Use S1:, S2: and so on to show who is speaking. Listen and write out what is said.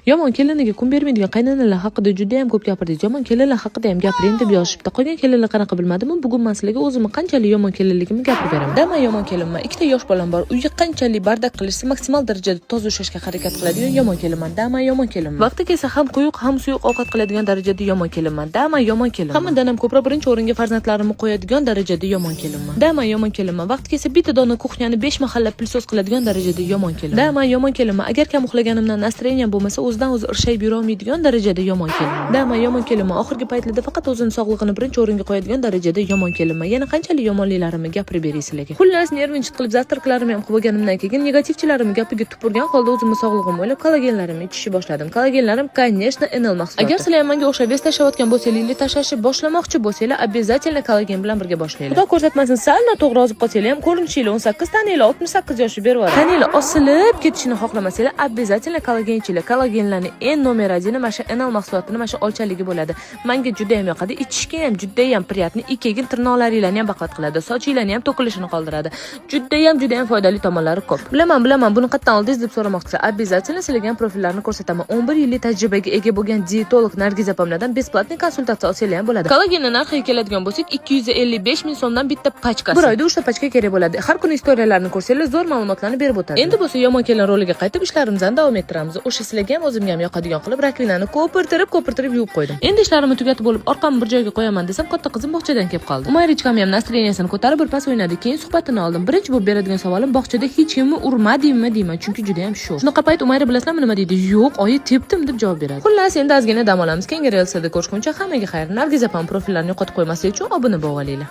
S1: Yomon keliniga kun bermaydigan qaynanalar haqida juda ham ko'p gapirdingiz. Yomon kelinlar haqida ham gapiring deb yozishibdi. Qolgan kelinlar qanaqa bilmadim. Bugun man sizlarga o'zimni qanchalik yomon kelinligimni gapirib beraman. Да, man yomon kelinman. Ikkita yosh bolam bor. Uyga qanchalik бардак qilishsa, maksimal darajada toza ushlashga harakat qiladigan yomon kelinman. Да, man yomon kelinman. Vaqti kelsa ham quyuq, ham suyuq ovqat qiladigan darajada yomon kelinman. Да, man yomon kelinman. Hammadan ham ko'proq birinchi o'ringa farzandlarimni qo'yadigan darajada yomon kelinman. Да, man yomon kelinman. Vaqti kelsa bitta dona кухня ni 5 mahallab пылесос qiladigan darajada yomon kelinman. Да, man yomon kelinman. Agar kam uxlaganimdan настроение bo'lmasa, o'zidan o'zi irshayib yurolmaydigan darajada yomon kelinman. Да, man yomon kelinman. Oxirgi paytlarda faqat o'zini sog'lig'ini birinchi o'ringa qo'yadigan darajada yomon kelinman. Yana qanchalik yomonliklarimni gapirib beray sizlarga. Xullas, нервничать qilib завтрак larimni ham qilib olganimdan keyin negativchilarimni gapiga tupurgan holda o'zimni sog'lig'imni o'ylab kollagenlarimni ichishni boshladim. Kollagenlarim, конечно, NL mahsuloti. Agar sizlar ham menga o'xshab вес tashlayotgan bo'lsanglar или tashlashni boshlamoqchi bo'lsanglar, обязательно kollagen bilan birga boshlanglar. Xudo ko'rsatmasin, sal noto'g'ri ozib qolsanglar ham ko'rinishinglar 18, tananglar 68 yoshni berib yuboradi. Tananglar osilib ketishini xohlamasanglar, обязательно kollagen ichinglar. Kollagenlarni eng номер один mana shu NL mahsulotini mana shu olchaligi bo'ladi. Menga juda ham yoqadi. Ichishga ham juda ham приятный. И keyin tirnoqlaringlarni ham baquvvat qiladi. Sochinglarni ham to'kilishini qoldiradi. Juda ham, juda ham foydali tomonlari ko'p. Bilaman, bilaman, buni qayerdan oldingiz deb so'ramoqchisizlar. Обязательно sizlarga ham profillarni ko'rsataman. 11 yillik tajribaga ega bo'lgan dietolog Nargiz opamlardan бесплатный konsultatsiya olsanglar ham bo'ladi. Kollagenni narxiga keladigan bo'lsak, 255 ming so'mdan bitta pachkasi. Bir oyda 3 ta pachka kerak bo'ladi. Har kuni istoriyalarni ko'rsanglar, zo'r ma'lumotlarni berib o'tadi. Endi bo'lsa yomon kelin roliga qaytib ishlarimizni davom ettiramiz. O'sha sizlarga ham, o'zimga ham yoqadigan qilib раковина ni ko'pirtirib, ko'pirtirib yuvib qo'ydim. Endi ishlarimni tugatib bo'lib, orqamni bir joyga qo'yaman desam, katta qizim bog'chadan kelib qoldi. Umayrichkam ham настроение sini ko'tarib bir pas o'ynadi. Keyin suhbatini oldim. Birinchi bo'lib beradigan savolim: "Bog'chada hech kimni urmadingmi?" deyman, chunki juda ham sho'x. Shunaqa payt Umayra bilasizlarmi nima deydi? "Yo'q, oyi, tepdim" deb javob beradi. Xullas, endi ozgina dam olamiz. Keyingi reelsda ko'rishguncha hammaga xayr. Nargiz opam profillarini yo'qotib qo'ymaslik uchun obuna bo'lib olinglar.